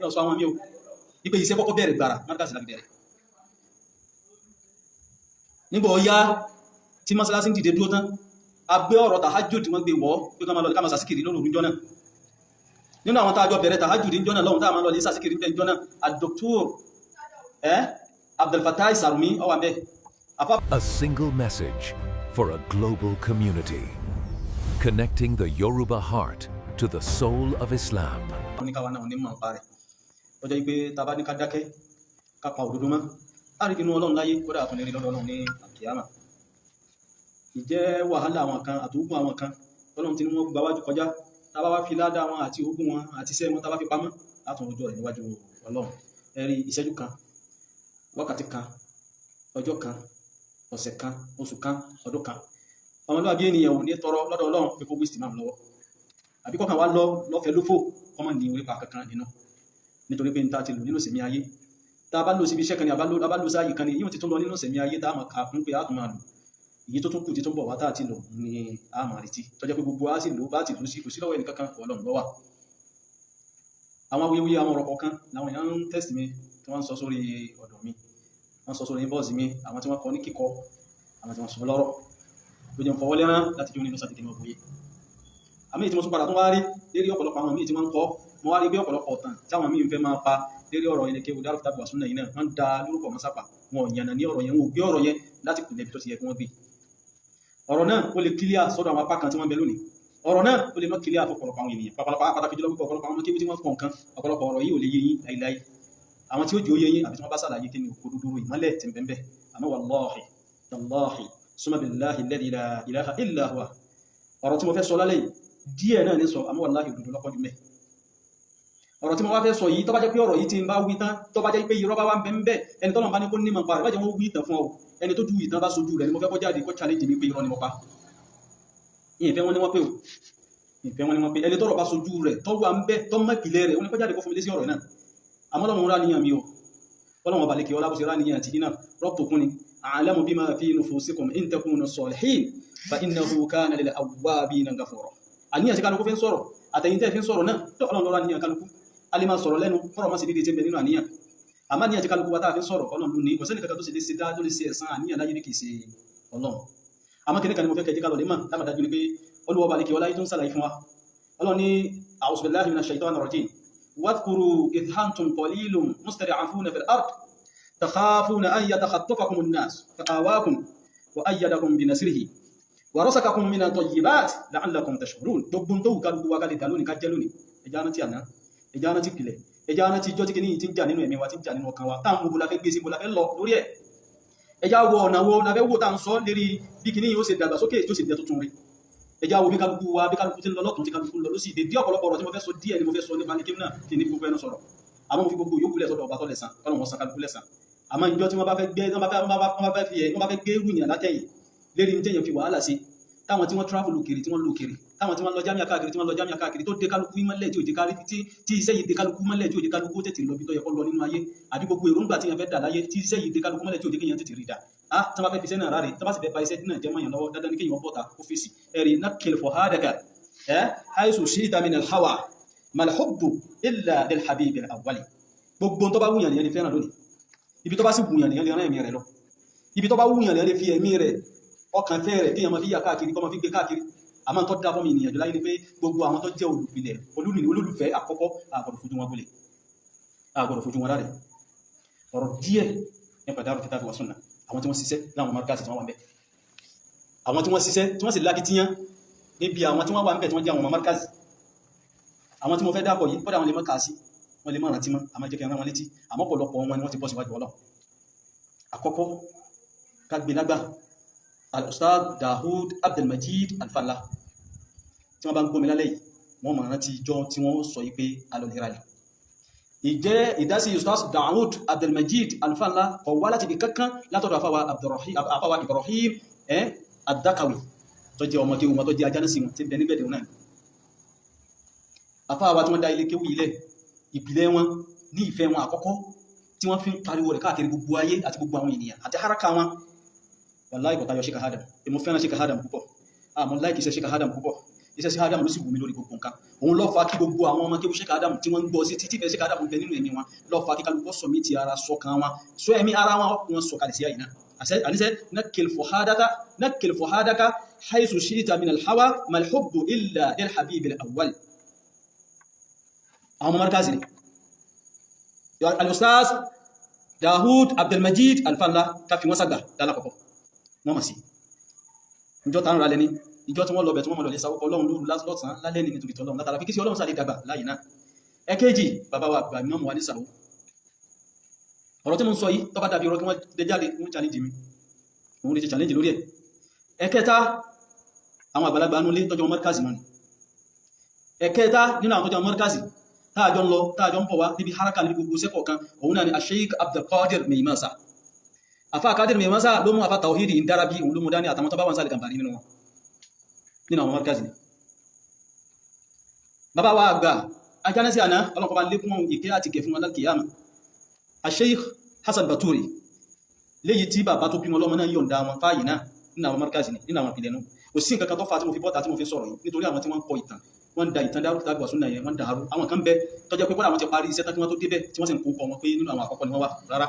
Lọ sọ àwọn mi o wípé iṣẹ́ kọ́kọ́ bẹ̀rẹ̀ gbàrà, Markaz láti bẹ̀rẹ̀. Nígbà ọya tí mọ́sálásí ń dìde dúró tán, a gbé ọ̀rọ̀ tahajjud, wọ́n gbé wọ́ pé ká máa lọ, ká máa sàsíkìrì lóru ìjọ náà. Nínú àwọn tá a jọ bẹ̀rẹ̀ tahajjud ìjọ náà lọ́hùn, tá a máa lọ lè sàsíkìrì ìjọ náà, Dr. Abdul Fattah Sarumi ó wà ńbẹ̀. A single message for a global community. Connecting the Yoruba heart to the soul of Islam. Oníkàwá náà onímọ̀ nípa rẹ̀. Ó jẹ́ pé tá a bá ní ká dákẹ́, ká pa òdodo mọ́, á rí inú Ọlọ́run láyé, kódà àtúnlẹ̀ rí lọ́dọ̀ Ọlọ́run ní àkíyàmà. Ìjẹ́ wàhálà àwọn kan àti ogun àwọn kan, Ọlọ́run tí wọ́n gba wájú kọjá, tá a bá wá fi ládàá wọn àti ogun wọn àti iṣẹ́ wọn, tá a bá fi pamọ́, látún ojú rẹ̀ níwájú Ọlọ́run. Ẹ̀rí ìṣẹ́jú kan, wákàtí kan, ọjọ́ kan, ọ̀sẹ̀ kan, oṣù kan, ọdún kan, ọmọlúwàbí ènìyàn ò ní tọrọ lọ́dọ̀ Ọlọ́run pé kó wíṣítì máa lọ́wọ́, àbí kọ́kàn wá lọ lọ́fẹ̀ẹ́ lófò, kọ́mọ̀ ní orípa kankan nínú, nítorí pé n ta ti lò nínú sẹ̀mí ayé, tá a bá lò síbi iṣẹ́ kan ní, a bá lò sáàyè kan ní, yíò ti tún lọ nínú sẹ̀mí ayé, tá a máa kà kún pé a tún máa lò. Èyí tó tún kù tí tó ń bọ̀ wá tá a ti lò ní a máa retí, tó jẹ́ pé gbogbo a sì lò bá ti lò sí, kò sí lọ́wọ́ ẹnì kankan, Ọlọ́run ló wà. Àwọn awuyewuye, àwọn ọ̀rọ̀ kọ̀ọ̀kan làwọn èèyàn ń text mi, tí wọ́n ń sọ sórí ọ̀dọ̀ mi, wọ́n sọ sórí inbox mi, àwọn tí wọ́n kọ ní kíkọ, àwọn tí wọ́n sọ lọ́rọ̀, ló jẹ́ ń fọwọ́ lẹ́rán láti jó nínú sàtìkì náà bóyé. Àmì tí mo tún padà tún wá rí lérí ọ̀pọ̀lọpọ̀ àwọn míì tí wọ́n ń kọ́, mo wá rí bí ọ̀pọ̀lọpọ̀ ọ̀tàn táwọn míì ń fẹ́ máa pa lérí ọ̀rọ̀ ilé kéwù Darul Kitab wa Sunnah yìí náà, wọ́n da lórúkọ mọ́ sápà, wọn ò yànnà ní ọ̀rọ̀ yẹn, wọn ò gbé ọ̀rọ̀ yẹn láti pìlẹ̀ ibi tó ti yẹ kí wọ́n gbé ọ̀rọ̀ náà. Ó lè clear sọ́dọ̀ àwọn apá kan tí wọ́n ń bẹ lónìí, ọ̀rọ̀ náà ó lè má clear fún ọ̀pọ̀lọpọ̀ àwọn ènìyàn, pàtàkì jùlọ púpọ̀ ọ̀pọ̀lọpọ̀ àwọn ọmọ kéwù tí wọ́n kọ̀ nǹkan. Ọ̀pọ̀lọpọ̀ ọ̀rọ̀ yìí ò lè yé yín láíláí. Àwọn tí ó jẹ́ ó yé yín, àbí tí wọ́n bá ṣàlàyé kí ni òkodoro ìmọ́lẹ̀ tí ń bẹ ń bẹ. Àmọ́ wallahi, tallahi, summa billahi alladhi la ilaha illa huwa, ọ̀rọ̀ tí mo fẹ́ sọ lálẹ́ yìí, díẹ̀ náà ní sọ, àmọ́ wallahi, òdodo lọ́pọ̀ jù mẹ́. Ọ̀rọ̀ tí mo wá fẹ́ sọ yìí, tó bá jẹ́ pé ọ̀rọ̀ yìí tí ń bá wí tán, tó bá jẹ́ pé irọ́ bá wá ń bẹ ń bẹ, ẹni tọ́lọ̀ bá ní kó nímọ̀ pa rẹ̀, bá jẹ́ wọ́n wí ìtàn fún ọ, ẹni tó ju ìtàn bá sojú rẹ̀ ni mo fẹ́ kó jáde, kó challenge mi pé irọ́ ni mo pa. Ìfẹ́ wọn ni wọ́n pé o, ìfẹ́ wọn ni wọ́n pé ẹni tọ́rọ̀ bá sojú rẹ̀, tó wà ń bẹ, tó mọ̀ ìpìlẹ̀ rẹ̀, ó ní kó jáde, kó fún mi lé sí ọ̀rọ̀ náà. Àmọ́ Ọlọ́run rá níyàn mi o, Ọlọ́run ọba lèkè ọlá bó ṣe rá níyàn àti yínà rabbukum ni a'lamu bima fi nufusikum in takunu salihin fa innahu kana lil awwabina ghafura. Àníyàn tí kálukú fi ń sọ̀rọ̀, àtẹ̀yìn tẹ́ fi ń sọ̀rọ̀ náà tó, Ọlọ́run lọ́ra níyàn kálukú. A lè máa sọ̀rọ̀ lẹ́nu, kọ́rọ̀ má sì dédé tí ń bẹ nínú àníyàn. Àmọ́ àníyàn tí kálukú wa tá a fi ń sọ̀rọ̀, Ọlọ́run ló ní. Kò sẹ́ni kankan tó sì lè ṣe dá, tó lè ṣe ẹ̀san àníyàn láyé bí kì í ṣe Ọlọ́run. Àmọ́ kìnnìkan ni mo fẹ́ kẹjẹ́ ká lọ lè mọ̀ lámàdájú ni pé Olúwa ọba àlekè ọlá yìí tó ń ṣàlàyé fún wa. Ọlọ́run ní a'udhu billahi minash shaitani rajim, wadhkuru idh antum qalilun mustad'afuna fil ard takhafuna an yatakhatafakum an-nas fa'awakum wa ayyadakum bi nasrihi wa razaqakum min at-tayyibat la'allakum tashkurun. Gbogbo tó wù kálukú wa ká lè dà lónìí, ká jẹ́ lónìí, ẹja rántí àná, ẹja rántí ìpìlẹ̀, ẹja rántí ijọ́ tí kìíní ti ń jà nínú ẹ̀mí wa, ti ń jà nínú ọkàn wa, táwọn gbogbo la fẹ́ gbé sí, gbogbo la fẹ́ lọ lórí ẹ̀. Ẹja wo ọ̀nà wo la fẹ́ wò tá à ń sọ lérí bí kìíní yóò ṣe dàgbàsókè, tó sì jẹ́ tuntun rí. Ẹja wo bí kálukú wa, bí kálukú ti ń lọ lọ́tún, tí kálukú ń lọ lọ́sì. Dé ọ̀pọ̀lọpọ̀ ọ̀rọ̀ tí mo fẹ́ sọ, díẹ̀ ni mo fẹ́ sọ nípa ní kí náà kí ní gbogbo ẹnu sọ̀rọ̀. Àmọ́ mo fi gbogbo yòókù lẹ̀ sọ́dọ̀ ọba tó lẹ̀san, kọ́nà wọn san kálukú lẹ̀san. Àmọ́ ìjọ tí wọ́n bá fẹ́ gbé, wọ́n bá fẹ́ gbé rúyàn látẹ̀yìn lérí ní téèyàn fi wàhálà sí, táwọn tí wọ́n travel lòkèrè, tí wọ́n lòkèrè, táwọn tí wọ́n lọ jámíà káàkiri, tí wọ́n lọ jámíà káàkiri, tó dé kálukú mọ́lẹ̀, tí ò jẹ́ kárí, tí iṣẹ́ yìí dé kálukú mọ́lẹ̀, tí ò jẹ́ kálukú tètè lọ bí tó yẹ kó lọ nínú ayé, àbí gbogbo èròǹgbà tí yẹn fẹ́ dà láyé, tí iṣẹ́ yìí dé kálukú mọ́lẹ̀, tí ò jẹ́ kéèyàn tètè rí dà á, tí wọ́n bá fẹ́ fi iṣẹ́ náà ráre, tí wọ́n bá sì fẹ́ ba iṣẹ́ náà jẹ́ mọ́yàn lọ́wọ́, dandan ní kéèyàn bọ́ta kó fèsì. Ẹ̀rí nakil fuhadaka ẹ̀ haythu shi'ta min al-hawa mal hubbu illa lil habib al-awwali. Gbogbo tó bá wùyàn nìyẹn ni fẹ́ràn lónìí. Ibi tó bá sì wùyàn nìyẹn lè rán ẹ̀mí rẹ̀ lọ. Ibi tó bá wùyàn nìyẹn lè fi ẹ̀mí rẹ̀, ọkàn fẹ́ rẹ̀, kéèyàn máa fi yà káàkiri, kọ́ máa fi gbé káàkiri. Àmọ́ tó dá fún mi ènìyàn jù láyé ni pé gbogbo àwọn tó jẹ́ olùpìlẹ̀, olólùfẹ́ àkọ́kọ́, àgbọ̀dọ̀ fojú wọn gbolẹ̀, àgbọ̀dọ̀ fojú wọn rárẹ̀. Ọ̀rọ̀ díẹ̀ nípa Darul Kitab wa Sunnah, àwọn tí wọ́n ṣiṣẹ́ láwọn markaz tí wọ́n wà ń bẹ̀, àwọn tí wọ́n ṣiṣẹ́, tí wọ́n sì lákìtíyàn níbi àwọn tí wọ́n wà ń bẹ̀, tí wọ́n jẹ́ àwọn ọmọ markaz. Àwọn tí mo fẹ́ dápọ̀ yìí, kọ́dà wọn lè mọ́ kà sí, wọ́n lè mọ́ rántí mọ́, àmọ́ jẹ́ kí n rán wọn létí. Àmọ́ ọ̀pọ̀lọpọ̀ wọn ni wọ́n ti bọ́ síwájú Ọlọ́run. Àkọ́kọ́, kágbélágbà Al-Ustad Dahoud Abdulmajid Alfala. Tí wọ́n bá ń gbómi lálẹ́ yìí, wọ́n máa rántí ijọ́ tí wọ́n sọ yìí pé alọ́lẹ́ralẹ̀ ìjẹ́ ìdásí Ustaz Dahoud Abdulmajid Alfala kọ̀ wá láti ibi kankan látọ̀dọ̀ àfáwà Ibrahim Adakawi, tó jẹ́ ọmọ kéwù wọn, tó jẹ́ ajánásí wọn tí ń bẹ níbẹ̀ dẹ̀ náà. Àfáwà tí wọ́n dá ilé kéwù ilẹ̀, ìpìlẹ̀ wọn ní ìfẹ́ wọn àkọ́kọ́ tí wọ́n fi ń pariwo rẹ̀ káàkiri gbogbo ayé àti gbogbo àwọn ènìyàn àti haraka wọn, wàláhì, kò tayọ Sheikh Adam. Mo fẹ́ràn Sheikh Adam púpọ̀. Mo like iṣẹ́ Sheikh Adam púpọ̀. Iṣẹ́ Sheikh Adam ló sì wù mí lórí gbogbo nǹkan. Òun ló fa kí gbogbo àwọn ọmọ kéwú Sheikh Adam tí wọ́n ń gbọ́ sí títí fẹ́ Sheikh Adam bẹ nínú ẹ̀mí wọn, ló fa kí kálukú sọ mí ti ara sọ kan wọn, sọ ẹ̀mí ara wọn, wọn sọ kalẹ̀ sí àyè náà. Àníṣe nakil fuhadaka, nakil fuhadaka haythu shi'ta min alhawa mal hubbu illa lil habib al awwal. Àwọn ọmọ markazi ni al-Ustaz Dawud Abdulmajid Alfanla, ká fi wọ́n sàgbà lálàkọ̀kọ́ wọ́n mọ̀ sí ìjọ ta ń ra lẹ́ni ìjọ tí wọ́n lọ bẹ̀ tí wọ́n mọ̀ lọ lè sáwọ́kọ́ Ọlọ́run lóru lọ́sàn lálẹ́ ní nítorí tọ́lọ́run, látara pé kí sí Ọlọ́run sáré dàgbà láyìí náà. Ẹ̀kejì, bàbá wa àgbà ìmọ̀mù wa ní sàwó. Ọ̀rọ̀ tí mo ń sọ yìí, tó bá dàbí ọ̀rọ̀ kí wọ́n dé jáde, wọ́n challenge mi, òun lè ṣe challenge lórí ẹ̀. Ẹ̀kẹta, àwọn àgbàlagbà nulé tọ́jú wọn mọ́rkàzì náà ni. Ẹ̀kẹta nínú àwọn tọ́jú wọn mọ́rkàzì táàjọ ń lọ, táàjọ ń bọ̀ wá níbi haraka, níbi gbogbo sẹ́kọ̀ọ́ kan, òun náà ni Sheikh Abdulkadir Meimasa. Afa Kadir Meimasa ló mú afa Tawhidi Ndarabi, òun ló mú dání, àtàwọn tó bá wọn sálẹ̀ gàmbàrí nínú wọn, nínú àwọn mọ́rkàzì ni. Bàbá wa àgbà ajánẹ́sí àná, ọlọ́kọ̀ bá lékún ìkẹ́ àti ìkẹ́ fún alákìyàmà, Sheikh Hassan Baturi, léyìí tí bàbá tó bímọ lọ́mọ náà yọ̀ǹda wọn fáyì náà, nínú àwọn mọ́rkàzì ni, nínú àwọn ìpìlẹ̀ náà. Kò sí nǹkan kan tó fa tí mo fi bọ́ta tí mo fi sọ̀rọ̀ yìí, nítorí àwọn tí wọ́n ń kọ ìtàn, wọ́n ń da ìtàn dárúkú tàbí wàsúnà yẹn, wọ́n ń dàrú. Àwọn kan bẹ tó jẹ́ pé kódà wọ́n ti parí iṣẹ́ tán kí wọ́n tó débẹ̀, tí wọ́n sì ń kó kọ wọn pé nínú àwọn àkọ́kọ́ ni wọ́n wà. Rárá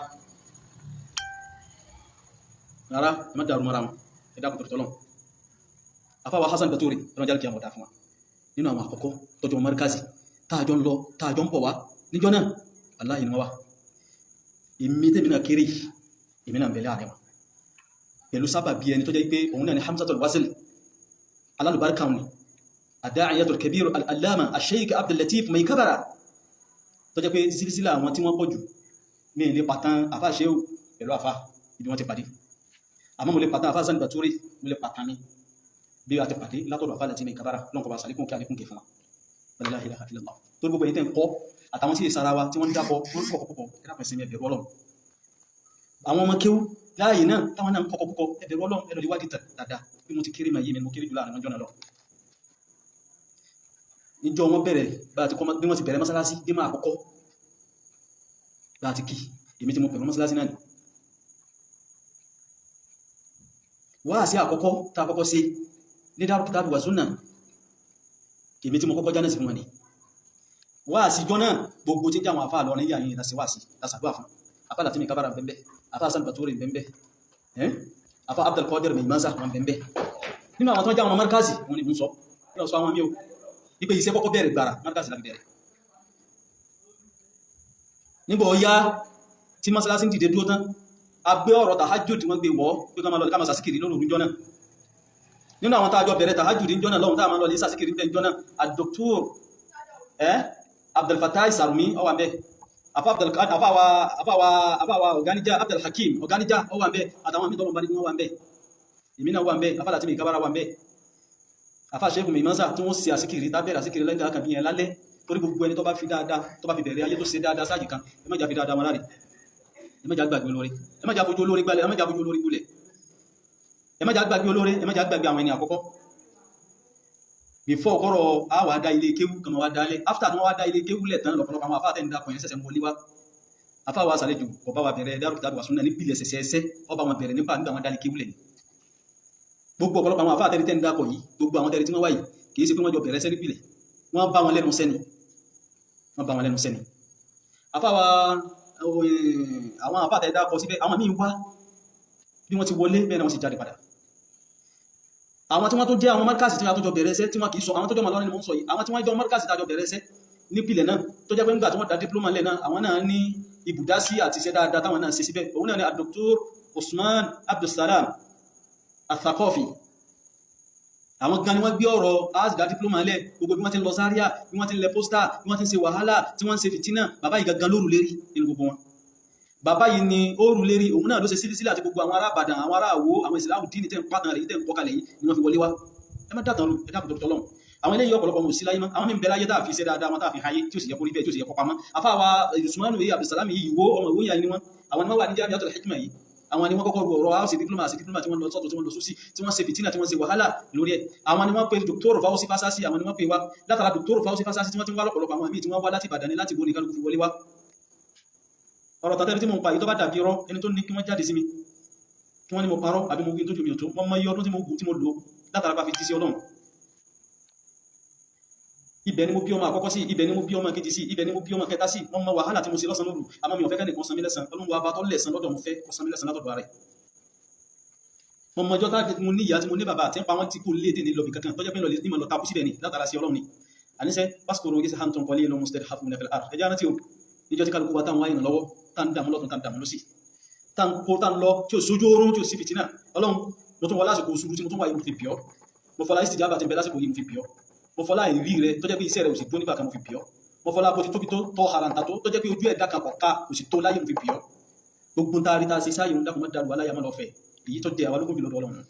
rárá, ẹ má dàrú mọ́ra wọn, ẹ dákun tó tọ́lọ́. Afáwa Hassan Baturi, ọlọ́run jálùkì àwọn ọ̀dà fún wa, nínú àwọn àkọ́kọ́ tọ́jú wọn mọ́ríkàzì táàjọ ń lọ, táàjọ ń bọ̀ wá níjọ́ náà, aláì ni wọ́n wà. Èmi tẹ́mi náà kéré yìí, èmi náà ń bẹ láàrin wọn pẹ̀lú sábà bí ẹni tó jẹ́ pé òun náà ni Hamzatul Wasil alálùbáríkà ni, ad-da'iyatul kabir al-allama al-sheikh Abdul Latif Maikabara, tó jẹ́ pé sílísílà àwọn tí wọ́n pọ̀ jù ní ilé pàtàn àfá ṣéwù pẹ̀lú àfá ibi wọ́n ti pàdé. Àmọ́ mo lè pàtàn àfá Hassan Baturi, mo lè pàtàn mi bí a ti pàdé látọ̀dọ̀ àfá Latif Maikabara lọ́nkọ̀ bá sàlékún kí alékún kẹ fún wa. La ilaha illallah. Tó gbogbo ẹ̀yin tẹ́ ń kọ́ àtàwọn tí ìsara wa tí wọ́n ń dákọ̀, wọ́n ń kọ̀kọ̀ púpọ̀, ẹ dákun, ẹ̀sìn ẹ̀bẹ̀rù Ọlọ́run. Àwọn ọmọ kéwú láàyè náà táwọn náà ń kọ́kọ́ púpọ̀, ẹ̀bẹ̀rù Ọlọ́run, ẹ lọ lè wádìí dáadáa. Bí mo ti kéré máa yé mi, mo kéré jù láàrin ọjọ́ náà lọ. Níjọ́ wọn bẹ̀rẹ̀ bá ti kọ́, bí wọ́n ti bẹ̀rẹ̀ mọ́sálásí dé máa àkọ́kọ́ bá ti kí èmi tí mo pẹ̀lú mọ́sálásí náà ni. Wáàsí àkọ́kọ́ tá a kọ́kọ́ ṣe ní Darul Kitabi wa Sunnah, èmi tí mo kọ́kọ́ jánà sí fún wọn ni. Wáàsí jọ náà, gbogbo tí ń jẹ́ àwọn àfáà lọ níyà yìí lásì wáàsí lásàdúrà fún àfáà Latif Maikabara bẹ́ẹ̀, àfáà Hassan Baturi bẹ́ẹ̀, àfáà Abdul Qadir Meimasa wọn bẹ́ẹ̀. Nínú àwọn tó ń jẹ́ àwọn mọ́rkàzì wọn ni mo ń sọ ní ọ̀sọ́ àwọn mi ò wípé iṣẹ́ kọ́kọ́ bẹ̀rẹ̀ gbàrà mọ́rkàzì láti bẹ̀rẹ̀. Nígbà ọ̀yá tí mọ́sálásí ń dìde dúró tán, agbé ọ̀rọ̀ tàhájùdì wọ́n gbé wọ́ pé ká máa lọ, ká máa sàsíkìrì lóru níjọ́ náà. Nínú àwọn tààjọ bẹ̀rẹ̀ tàhájùdì níjọ́ náà lọ́hùn, tá a máa lọ lè sàsíkìrì níjọ́ náà, àdòktúr Abdul Fattah Sarumi ó wà ńbẹ̀, àfáwa Ọ̀gáníjà Abdul Hakim Ọ̀gáníjà ó wà ńbẹ̀, àtàwọn àmì tọ́lọ̀ bá ní wọ́n wà ńbẹ̀, èmi náà wà ńbẹ̀, àfáà Latif Maikabara wà ńbẹ̀, àfáà Sheikh Meimasa tí wọ́n ṣe àsíkìrì tábẹ̀rẹ̀ àsíkìrì lẹ́yìn àkàbí yẹn lálẹ́. Torí gbogbo ẹni tó bá fi dáadáa, tó bá fi bẹ̀rẹ̀ ayé, tó ṣe dáadáa sáàyè kan, ẹ má jà fi dáadáa wọn láre, ẹ má jà gbàgbé olóore, ẹ má jà fojú olóore gbalẹ̀, ẹ má jà fojú olóore gbolẹ̀, ẹ má jà gbàgbé olóore, ẹ má jà gbàgbé àwọn ẹni àkọ́kọ́. Before kọ́rọ̀ a wà dá ilé kéwú kan wá dálẹ̀, after tí wọ́n wá dá ilé kéwú lẹ̀ tán, lọ́pọ̀lọpọ̀ àwọn afáàtẹ̀ ń dapọ̀ yẹn ṣẹ̀ṣẹ̀ ń wọlé wá. Afá wa sàlejò kò bá wa bẹ̀rẹ̀ Darul Kitabi wa Sunnah ní pìlẹ̀ ṣẹ̀ṣẹ̀, ọba wọn bẹ̀rẹ̀ nípa nígbà wọn dálé kéwú lẹ̀ ni. Gbogbo ọ̀pọ̀lọpọ̀ àwọn afáàtẹ̀ tẹ́ ń dapọ̀ yìí, gbogbo àwọn tẹ́lẹ̀ tí wọ́n wá yìí, kì í ṣe pé wọ́n jọ bẹ̀rẹ̀ sẹ́ nípìlẹ̀, wọ́n bá wọn lẹ́nu sẹ́ni, wọ́n bá wọn lẹ́nu sẹ́ni. Afá wa, àwọn afáàtẹ̀ dákọ̀ síbẹ̀, àwọn míì wá bí wọ́n ti wọlé bẹ́ẹ̀ náà wọ́n sì jáde padà. Àwọn tí wọ́n tó jẹ́ àwọn mọ́rkàsì tí wọ́n tó jọ bẹ̀rẹ̀ ẹsẹ́, tí wọ́n kìí sọ àwọn tó jọ màlọ́rin ni mo ń sọ yìí, àwọn tí wọ́n jọ mọ́rkàsì tàjọ bẹ̀rẹ̀ ẹsẹ́ nípìlẹ̀ náà, tó jẹ́ pé nígbà tí wọ́n dá diploma lẹ̀ náà, àwọn náà ní ibùdásí àti iṣẹ́ dáadáa táwọn náà ṣe síbẹ̀, òun náà ni Dr. Usman Abdulsalam Athaqafi. Àwọn gan ni wọ́n gbé ọ̀rọ̀ asga diploma lẹ̀. Gbogbo bí wọ́n ti ń lọ Zaria, bí wọ́n ti ń lẹ pósítà, bí wọ́n ti ń ṣe wàhálà, tí wọ́n ń ṣe fìtínà, bàbá yìí gangan lóru lérí nínú gbogbo wọn. Bàbá yìí ni ó rú lérí, òun náà ló ṣe sílísílẹ̀ àti gbogbo àwọn ará Ìbàdàn, àwọn ará Àwó, àwọn ìsìláàmù díìnì tẹ́ ń pàtàn rẹ̀ yìí, tẹ́ ń kọ́kalẹ̀ yìí ni wọ́n fi wọlé wá. Ẹ má dàtàn rú, ẹ dákun tó tọ́lọ́run. Àwọn eléyìí ọ̀pọ̀lọpọ̀ wọn ò sí láyé mọ́. Àwọn míì ń bẹ láyé tá a fi ṣe dáadáa wọn, tá a fi hayé, tí ó sì yẹ kó rí bẹ́ẹ̀, tí ó sì yẹ kó pamọ́. Afáwa Usmanu yìí Abdulsalam yìí, ìwó ọmọ ìwó yà ni wọn, àwọn ni wọ́n wà ní Jamiatul Hikma yìí. Àwọn ni wọ́n kọ́kọ́ ru ọ̀rọ̀ house diploma àti diploma tí wọ́n lọ sọ́tọ̀, tí wọ́n lọ sósì, tí wọ́n ṣe fìtínà, tí wọ́n ṣe wàhálà lórí ẹ̀. Àwọn ni wọ́n pe Dr. Fauci Fasasi, àwọn ni wọ́n pe wá látara Dr. Fauci Fasasi tí wọ́n ti ń wá lọ́pọ̀lọpọ̀. Àwọn míì tí wọ́n wá láti Ìbàdàn ní láti bo ní kálukú fi wọlé wá. Ọ̀rọ̀ tàbí tí mo ń pa yìí, tó bá dàbí irọ́, ẹni tó ní kí wọ́n jáde sí mi, kí wọ́n ní mo parọ́ àbí mo wí tó ju mi ò tó. Wọ́n mọ iye ọdún tí mo gùn, tí mo lò látara bá fi jí sí Ọlọ́run. Ibẹ̀ ni mo bí ọmọ àkọ́kọ́ sí, ibẹ̀ ni mo bí ọmọ kejì sí, ibẹ̀ ni mo bí ọmọ kẹta sí. Wọ́n mọ wàhálà tí mo ṣe lọ́sàn lóru, àmọ́ mi ò fẹ́ kẹ́nìkan san mí lẹ́san. Ọlọ́run wa bá tọ́ lẹ̀san lọ́dọ̀, mo fẹ́ kó san mí lẹ́san látọ̀dọ̀ rẹ̀. Mo mọ ọjọ́ tá mo ní ìyá tí mo ní bàbá àti ń pa wọ́n tí kò léde ní lọ́bì kankan tọ́jọ́ pé lọ́lẹ̀ ní mo lọ takú síbẹ̀ ni látara sí Ọlọ́run ni. Àníṣe pásítọ̀rọ̀ oge sàhántàn kọ́lé lọ mustard hafu nefel ar ẹjẹ́ rántí o, níjọ́ tí kálukú wa táwọn wáyé lọ́wọ́, tá ń dààmú lọ́tún, tá ń dààmú lọ́sì, tá ń kó, tá ń lọ, tí ò sójú oorun, tí ò sí fìtínà. Ọlọ́run, mo tún wọ lásìkò oṣù tí mo tún wáyé, mo fi bíọ́. Mo fọlá ìsìtìjábà tí ń bẹ lásìkò yìí, mo fi bíọ́. Mo fọlá ìrí rẹ tó jẹ́ pé iṣẹ́ rẹ ò sì gbó nígbà kan, mo fi bíọ́. Mo fọlá bó ti tóbi tó tọ́ haranta tó jẹ́ pé ojú ẹ̀dá kan kọ̀ọ̀ká kò sì tó láyé, mo fi bíọ́. Gbogbo ń taari ta ṣe sáyé ń dákun, má dàrú aláyà má lọ fẹ́ èyí tó jẹ àwọn ológun jùlọ lọ́wọ́.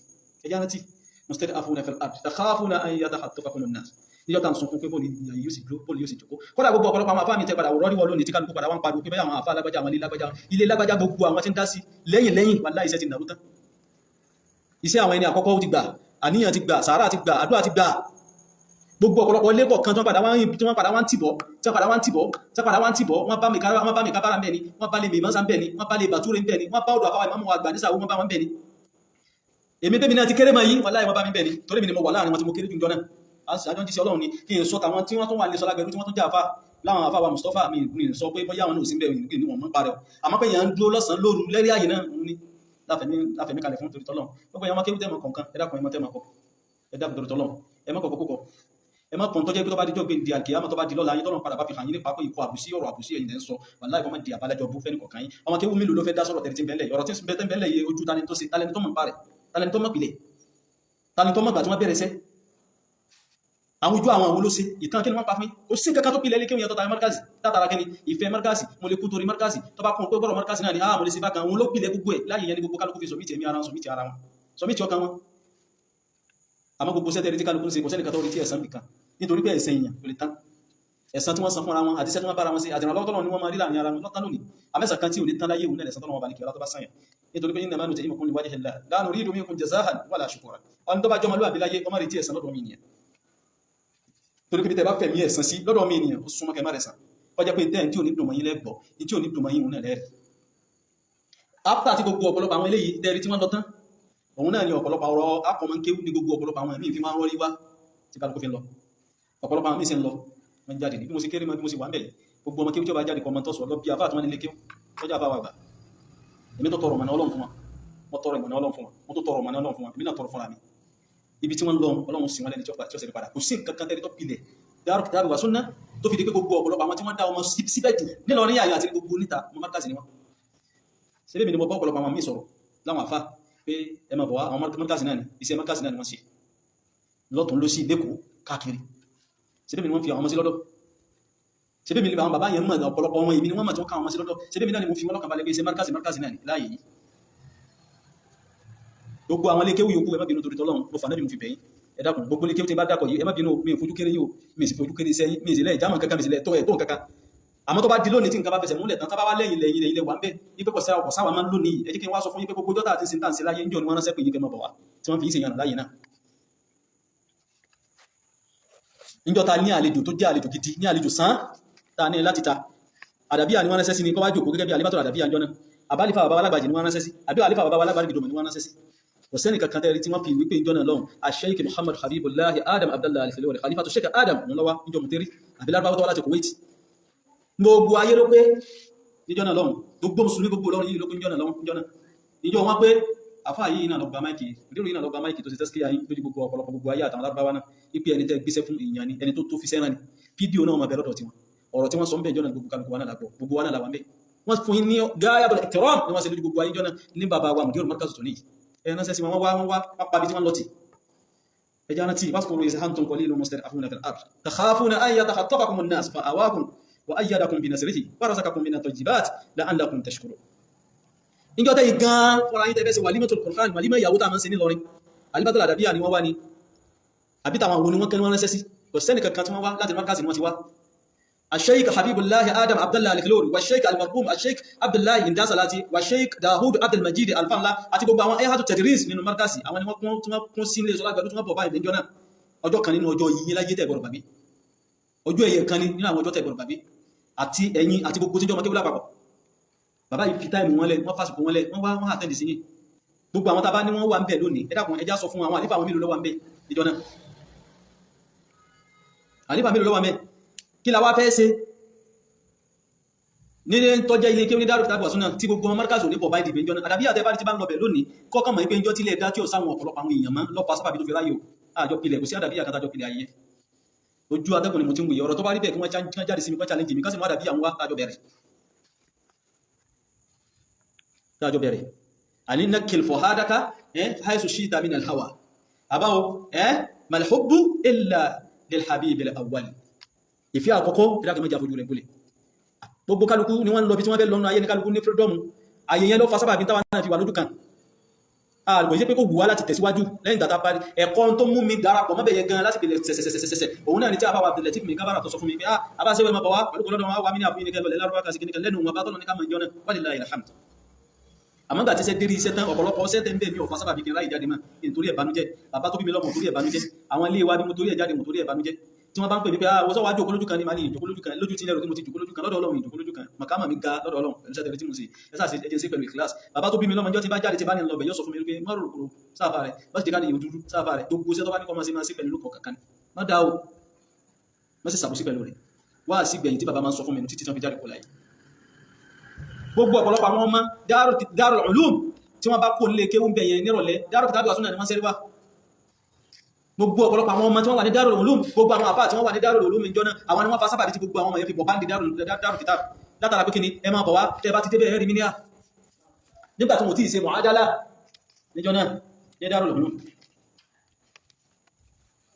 Ẹjá rántí mustad'afuna fil ard takhafuna an yatakhatafakum an-nas, níjọ́ tá à ń sunkún pé bóòlù ìyà yóò sì dúró, bóòlù yóò sì jókòó. Kódà gbogbo ọ̀pọ̀lọpọ̀ àwọn afáàmì tẹ padà wọ́n ríwọ́ lónìí tí kálukú padà wọ́n ń pariwo pé bẹ́ẹ̀ àwọn àfáà lágbájá, àwọn ilé lágbájá, ilé lágbájá, gbogbo àwọn tí ń dá sí lẹ́yìn lẹ́yìn, wàláhì iṣẹ́ ti nàró tán. Iṣẹ́ àwọn ẹni àkọ́kọ́ ti gbà, àníyàn ti gbà, sàárà ti gbà, àdúrà ti gbà. Gbogbo ọ̀pọ̀lọpọ̀ ilé kọ̀ọ̀kan tí wọ́n padà wá ń tí wọ́n padà wá ń tìbọ̀, tí wọ́n padà wá ń tìbọ̀, tí wọ́n padà wá ń tìbọ̀, wọ́n bá mi kára, wọ́n bá mi kábàrà ń bẹ̀ ni, wọ́n bá lè mèmọ́sá ń bẹ̀ ni, wọ́n bá lè bàtúrè ń bẹ̀ ni, wọ́n bá ọ̀dọ̀ àfáwà ìmọ̀mù àgbà nísàwó, wọ́n bá wọn ń bẹ̀ ni. Èmi bẹ́mi náà ti kéré mọ́ yìí, wàláhì wọ́n bá mi bẹ̀ ni, torí mi ni mo wà láàrin wọn tí mo kéré jù jọ náà. Àjọ ń jíṣẹ́ Ọlọ́run ni kí n sọ tàwọn tí wọ́n tún wà ní sọlá gbẹ̀rú tí wọ́n tún jẹ́ àfá láwọn àfá wa Mustapha mi ní sọ pé bóyá àwọn náà ò sí bẹ́ẹ̀ ní wọ́n mọ́ parẹ́ o, àmọ́ pé èèyàn ń dúró lọ́sàn-án lóru lẹ́rí ààyè náà òun ni láfẹ̀mí kalẹ̀ fún torí tọ́lọ́run. Gbogbo èèyàn máa kéwú tẹ́mọ̀ kọ̀ọ̀kan, ẹ dákun, ẹ mọ́ tẹ́mọ̀ kọ, ẹ dákun torí tọ́lọ́run, ẹ má kọ̀kọ́ kókọ, ẹ má kàn tó jẹ́ pé tó bá dijọ́ gbé di àkèyàmọ́, tó bá di lọ́la yín, tọ́lọ́run padà bá fi hàn yín nípa pé ikọ̀ àbùsí, ọ̀rọ̀ àbùsí ẹ̀yin lẹ́ ń sọ, wàláhì kọ́ má di àbálájọ bú fẹ́ni kọ̀ọ̀kan yín. Ọmọ kéwú mélòó ló fẹ́ dá sọ̀rọ̀ tẹ̀lé tí ń bẹ́ńlẹ̀? Ọ̀rọ̀ tí ń bẹ́ńlẹ̀ yìí, ojú tani tó ṣe, talẹni tó mọ̀ ń parẹ̀, talẹni tó mọ̀ pìlẹ̀, talẹni tó mọ̀ gbà tí wọ́n bẹ̀rẹ̀ sẹ́, àwọn ojú àwọn àwọn olóṣe ìtàn kí ni wọ́n pa fún yín? Kò sí nǹkan tó pilẹ̀ ilé kéwìn yẹn tó ta markazi látara kí ni ìfẹ́ markazi. Mo lè kú torí markazi, tó bá kún pé gbọ́dọ̀ markazi náà ni ah, mo lè ṣe bákan. Òun ló pilẹ̀ gbogbo ẹ̀ láyé yẹn ni gbogbo kálukú fi sọ̀mìtì ẹ̀mí ara wọn, sọ̀mìtì ara wọn, sọ̀mìtì ọkàn wọn. Àmọ́ gbogbo sẹ́tẹ̀rì tí kálukú ń ṣe, kò sẹ́nìkan tó rí tí ẹ̀san bìkan, nítorí pé ẹ̀san èèyàn kò lè tán. Ẹ̀san tí wọ́n san fúnra wọn àti iṣẹ́ tí wọ́n bára wọn ṣe àti ìrànlọ́wọ́ tọ́lọ́run ni wọ́n máa rí láàrin ara wọn lọ́tán lónìí. Àmẹ́sàn kan tí ò ní tán láyé òun náà lẹ̀san tọ́lọ́run ọba ní kí ọlá tó bá sàn yàn, nítorí pé innama nut'imukum liwajhillah la nuridu minkum jazaan wala shukura. Ọ̀n tó bá jọmọlúwàbí láyé, ọmọ retí ẹ̀san lọ́dọ̀ mi nìyẹn, torí pé tẹ́ bá fẹ̀mí ẹ̀san sí lọ́dọ̀ mi ènìyàn, ó súnmọ́ kẹ́ má rẹ̀ sàn. Ó jẹ́ pé tẹ́ tí ò ní dùn mọ́ yín lẹ́gbọ̀ọ́, tí ò ní dùn mọ́ yín òun náà lẹ́rìí. After tí gbogbo ọ̀pọ̀lọpọ̀ àwọn eléyìí tẹ́rí tí wọ́n lọ tán, òun náà ni ọ̀pọ̀lọpọ̀ ọ̀rọ̀ akọ̀mọ́kéwú ní gbogbo ọ̀pọ̀lọpọ̀ àwọn ẹ̀mí fi máa ń rọ́rí wá tí kálukú fi ń lọ. Ọ̀pọ̀lọpọ̀ àwọn míì sì ń lọ, wọ́n jáde ní bí mo ṣe kéré mọ́, bí mo ṣe wà ń bẹ̀ yìí. Gbogbo ọmọ kéwú tí ó bá jáde kọ́ ọmọ tó sọ lọ bí afá àti wọn nílé kéwú tọ́jú àfáwà àgbà. Èmi tó tọrọ ìmọ̀nà Ọlọ́run fún wọn, mo tọrọ ìmọ̀nà Ọlọ́run fún wọn, mo tó tọrọ ìmọ̀nà Ọlọ́run fún wọn, èmi náà tọrọ fúnra mi. Ibi tí wọ́n lọ, Ọlọ́run sì wọ́n lẹ́ni tí ó ṣe padà. Kò sí nǹkan kan tẹ́lẹ̀ tó pilẹ̀ Darul Kitabi wa Sunnah tó fi di pé gbogbo ọ̀pọ̀lọpọ̀ àwọn tí wọ́n dá ọmọ síbẹ̀ jù nílọrin àyà àti gbogbo níta ọmọ markazi ni wọ́n. Síbẹ̀ mi ni mo bá ọ̀pọ̀lọpọ̀ àwọn míì sọ̀rọ̀ láwọn àfa pé ẹ máa bọ̀ wá, àwọn markazi náà ni, iṣẹ́ markazi náà ni wọ́n ṣe lọ́tún ló sí lẹ́kọ̀ọ́ káàkiri. Síbẹ̀ mi ni wọ́n fi àwọn ọmọ sí lọ́dọ̀. Síbẹ̀ mi ni àwọn bàbá yẹn mọ̀ ọ̀pọ̀lọpọ̀ wọn, èmi ni wọ́n mọ̀ tí wọ́n ká àwọn ọmọ sí lọ́dọ̀. Síbẹ̀ mi náà ni mo fi wọn lọ́kàn balẹ̀ pé iṣẹ́ markazi markazi náà ni láàyè yìí. Gbogbo àwọn ilé kéwú yòókù, ẹ má bínú torí tọ́lọ́run, mo fà náà bí mo fi bẹ̀yìn, ẹ dákun. Gbogbo ilé kéwú tí n bá dákọ̀ yìí, ẹ má bínú, mi ò fojú kéré yìí o, mi sì fojú kéré sẹ́yìn, mi sì lẹ̀ ìjámọ̀ kankan, mi sì lẹ̀ tó ẹ̀ tó kankan. Àmọ́ tó bá di lónìí tí nǹkan bá fẹsẹ̀ múlẹ̀ tán, tá bá wá lẹ́yìn lẹ́yìn lẹ́yìn lẹ́wà ń bẹ̀ ipe kò sáwà, kò sáwà máa ń lónìí. Ẹ jẹ́ kí n wá sọ fún yín pé gbogbo jọ́tà àti sinta ń ṣe láyé ń jọ ni wọ́n ránṣẹ́ pé yín kẹ́ mọ̀ bọ̀ wá tí wọ́n fi yín ṣe yànnà láyé náà. Níjọ́ ta ní àlejò tó jẹ́ àlejò gidi, ní àlejò sán ta ní láti ta àdàbíyà ni wọ́n ránṣẹ́ sí ni kọ́ wá jòkó gẹ́gẹ́ bí alíbátọ̀ àdàbíyà jọ náà. Àbálífà bàbá alágbàjì ni wọ́n ránṣẹ́ sí, àbí àlífà bàbá alágbàjì gidoma ni wọ́n ránṣẹ́ sí. Kò sẹ́ni kankan tẹ́rí tí wọ́n fi wípé ìjọ náà lọ́hùn Sheikh Muhammad Habibullah Adam Abdallah Al-Filori, Khalifa tó Sheikh Adam ń lọ́wọ́ níjọ mùtẹ́rí àbí lárúbáwá tó wá láti Kuwait. Gbogbo ayé ló pé níjọ náà lọ́hùn, gbogbo mùsùlùmí gbogbo lọ́rùn yìí ló pé níjọ náà lọ́hùn. Níjọ náà níjọ wọn pé àfáà yìí náà lọ gba máìkì ìdírò yìí náà lọ gba máìkì tó ṣe tẹ́síkì ayé lójú gbogbo ọ̀pọ̀lọpọ̀ gbogbo ayé àtàwọn lárúbáwá náà wípé ẹni tẹ́ gbéṣẹ́ fún èèyàn ni ẹni tó tó fi sẹ́ràn ni. Fídíò náà máa bẹ lọ́dọ̀ tiwọn, ọ̀rọ̀ tí wọ́n sọ ń bẹ̀ jọ́nà gbogbo kálukú wa náà lágbọ̀, gbogbo wa náà làwọn bẹ̀. Wọ́n fún yín ní gáyàtọ̀ ìtẹ̀rọ̀m ni wọ́n ṣe lójú gbogbo ayé jọ́nà ní bàbá wa mùdírù markaz tó ní ẹ̀ náà sẹ́sìn wọn wá, wọ́n wá, wọ́n pa bí tí wọ́n lọ tì. Ẹjá rántí wazkuru iz antum qalilun mustad'afuna fil ard takhafuna an yatakhatafakum an-nas fa'awakum wa ayyadakum bi nasrihi wa razaqakum min at-tayyibat la'allakum tashkurun. Níjọ́ tẹ́yìn gan fúnra yín tẹ́fẹ́ sí walimatul Qur'an, wàlímọ̀ ìyàwó tá a máa ń ṣe nílọrin, alibatul àdàbíyà ni wọ́n wá ní àbí tàwọn wo ni wọ́n kẹ́ wọ́n ránṣẹ́ sí? Kò sẹ́nì kankan tí wọ́n wá láti markazi ni wọ́n ti wá. الشيخ حبيب الله آدم عبد الله الكلوري والشيخ المرحوم الشيخ عبد الله إنداسلاتي والشيخ داوود عبد المجيد الفانلا àti gbogbo àwọn ayatu tadris nínú markazi, àwọn ni wọ́n kún tí wọ́n kún sí ilé sọlá pẹ̀lú tí wọ́n bọ̀ báyìí níjọ́ náà. Ọjọ́ kan nínú ọjọ́ yìí láyé tẹ̀ gbọ́dọ̀ gbàgbé, ọjọ́ ẹ̀yẹ kan nínú àwọn ọjọ́ tẹ̀ gbọ́dọ̀ gbàgbé, àti ẹ̀yin àti gbogbo tíjọ́ ọmọ kébùlà papọ̀. Bàbá yìí fi táìmù wọn lẹ̀, wọ́n fásitì wọn lẹ̀, wọ́n wá, wọ́n àtẹ́ǹdì sí yìí. Gbogbo àwọn tá a bá ní wọ́n wà ń bẹ̀ lónìí, ẹ dákun, ẹ já sọ fún àwọn àlífà àwọn mélòó ló wà ń bẹ̀ níjọ́ náà. Àlífà mélòó ló wà mẹ́? Kí la wá fẹ́ ṣe ní tọ́jẹ́ ilé kí ó ní Darul Kitab wa Sunnah tí gbogbo ọmọ Markaz ní pọ̀ báyìí dìbò ìjọ náà? Àdàbí àtẹ́bá ti bá ń lọ bẹ̀ lónìí, kọ́kàn mọ̀ pé ìjọ tí ilé ẹ̀dá tí ó sáwọn ọ̀pọ̀lọpọ̀ àwọn èèyàn mọ́ lọ́fà sábàbí tó fi ráyò àjọ pilẹ̀. Kò sí àdàbí àkàtàjọ pilẹ̀ ayẹyẹ. Ojú atẹ́gùn ni mo ti ń wòye ọ̀rọ̀. Tó bá rí bẹ́ẹ̀, kí wọ́n jáde sí mi, kọ́ challenge mi, kán sì mú àdàbí àwọn wá tájọ bẹ̀rẹ̀. Àní nakil fuhadaka haythu shi'ta min al-hawa àbáwo mal hubbu illa lil habibil awwal. Ìfẹ́ àkọ́kọ́ ìdákẹ́ mẹ́jà fojú rẹ̀ gbolẹ̀. Gbogbo kálukú ni wọ́n ń lọ bí tí wọ́n fẹ́ lọ́nà ayé ní kálukú ní freedom. Ayé yẹn ló fa sábàbí táwọn náà fi wà lójú kan. Àgbò ìṣe pé kò wù wá láti tẹ̀síwájú lẹ́yìn tàtà parí ẹ̀kọ́ tó mú mi darapọ̀ mọ́bẹ̀ yẹn gan láti pèlè sẹ̀sẹ̀sẹ̀sẹ̀. Òun náà ni tí a bá wà Abdulatif mi kábàrà tó sọ fún mi pé ah, abáṣẹ́wẹ́ máa bọ̀ wá pẹ̀lú kọlọ́dọ̀ wọn wá mí ní àfihàn ní kẹlọ́lẹ̀ lárúbá kásì kìnnìkan lẹ́nu wọn bá tọ́nà ní ká mọ̀ ìjọ náà. Walillahi alhamd. Àmọ́ gbà tí iṣẹ́ dérí iṣẹ́ tán, ọ̀pọ̀lọpọ̀ ọṣẹ́ tẹ́ ń bẹ̀ mí ọ̀fà sábàbí kí n ráyè jáde mọ́ nítorí ẹ̀bánújẹ́. Bàbá tó bí mi lọ́mọ torí ẹ̀bánújẹ́, àwọn ilé wa bí mo torí ẹ̀ jáde, mo torí ẹ̀bánújẹ́. Tí wọ́n bá ń pè mí pé ah, wọ́n sọ wá jókòó lójú kan ní màá ní ìjókòó lójú kan lójú tí lẹ́rù tí mo ti jókòó lójú kan lọ́dọ̀ Ọlọ́run, ìjókòó lójú kan màkàmà mi ga lọ́dọ̀ Ọlọ́run pẹ̀lú sẹ́tẹ̀rẹ̀ tí mo ṣe. Ẹ sáà ṣe ẹjẹ sí pẹ̀lú ìkíláàsì. Bàbá tó bí mi lọ́mọ, ìjọ tí bá jáde, tí bá ní lọ bẹ̀, yóò sọ fún mi pé má rò kúrò sáfà rẹ̀, bá sì ti ká ní ìhun dúdú sáfà rẹ̀. Gbogbo iṣẹ́ tó bá ní kọ́ máa ṣe, máa ṣe pẹ̀lú lókọ̀ kankan, má dá o, má sì ṣàbòsí pẹ̀lú rẹ̀. Wá sí gbẹ̀yìn tí bàbá máa ń sọ fún mi títí tí wọ́n fi jáde kó láyé. Gbogbo ọ̀pọ̀lọpọ̀ àwọn ọmọ Darul Ulum tí wọ́n bá kó nílé kéwú ń bẹ̀ yẹn nírọ̀lẹ́, Darul Kitab wa Sunnah ni wọ́n sẹ́rí wá. Gbogbo ọ̀pọ̀lọpọ̀ àwọn ọmọ tí wọ́n wà ní Darul Ulum, gbogbo àwọn àfáà tí wọ́n wà ní Darul Ulum ìjọ náà, àwọn ni wọ́n fa sábàbí tí gbogbo àwọn ọmọ yẹn fi bọ̀ báńdì Darul Kitab, látara pé kí ni, ẹ máa bọ̀ wá, tẹ́ bá ti débẹ̀ ẹ̀rí mi ní à nígbà tí mo ti ṣe mu'adala níjọ náà ní Darul Ulum.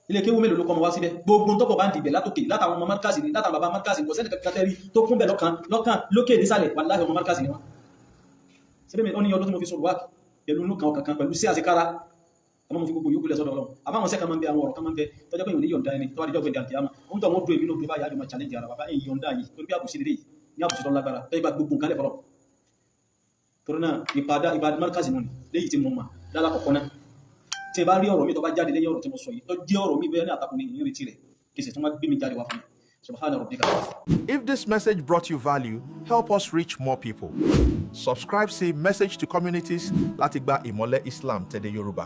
Ilé kéwú mélòó ló kọ́ mọ wá síbẹ̀? Gbogbo tọ́pọ̀ bá ń dìbẹ̀ látòkè, látàwọn ọmọ Markaz ni, látàwọn bàbá Markaz, kò sẹ́ni kankan tẹ́rí tó kún bẹ̀ lọ́kàn lọ́kàn lókè nísàlẹ̀. Wàláhì, ọmọ Markaz ni wọ́n. Síbẹ̀ mi ó ní ọdún tí mo fi sọ̀rọ̀ wá pẹ̀lú inú kan ọkàn kan pẹ̀lú sí àṣekára, àmọ́ mo fi gbogbo yòókù lẹ̀ sọ́dọ̀ Ọlọ́run. Àmọ́ àwọn sẹ́kàn máa ń bẹ, àwọn ọ̀rọ̀ kan máa ń bẹ tọ́jọ́ pé ìwọ̀n ní yọ̀ǹda ẹni tó wá díjọ́ gbẹ̀dẹ̀ àkìyàmá òun tó àwọn dúró, èmi náà dúró báyìí, àjọ máa challenge ara bàbá ẹ̀yìn yọ̀ǹda yìí, torí bí àbùsí lélẹ́yìí ní àbùsí tó lágbára tó yẹ gbogbo nǹkan lẹ̀ fọlọ́. Torí náà, ìpadà ìbàdí Markaz nù ní léyìí tí mo mọ̀ lálàkọ̀kọ́ náà. Tí ẹ bá rí ọ̀rọ̀ mi tó bá jáde lẹ́yìn ọ̀rọ̀ tí mo sọ yìí, tó jẹ́ ọ̀rọ̀ mi bẹ́ẹ̀ ní àtakùn ní ìrètí rẹ̀, kì í sì tún wá gbé mi jáde wá fún mi. Subhana rabbika. If this message brought you value, help us reach more people. Subscribe sí Message to Communities láti gba ìmọ́lẹ̀ Islam tẹ̀dẹ̀ Yorùbá.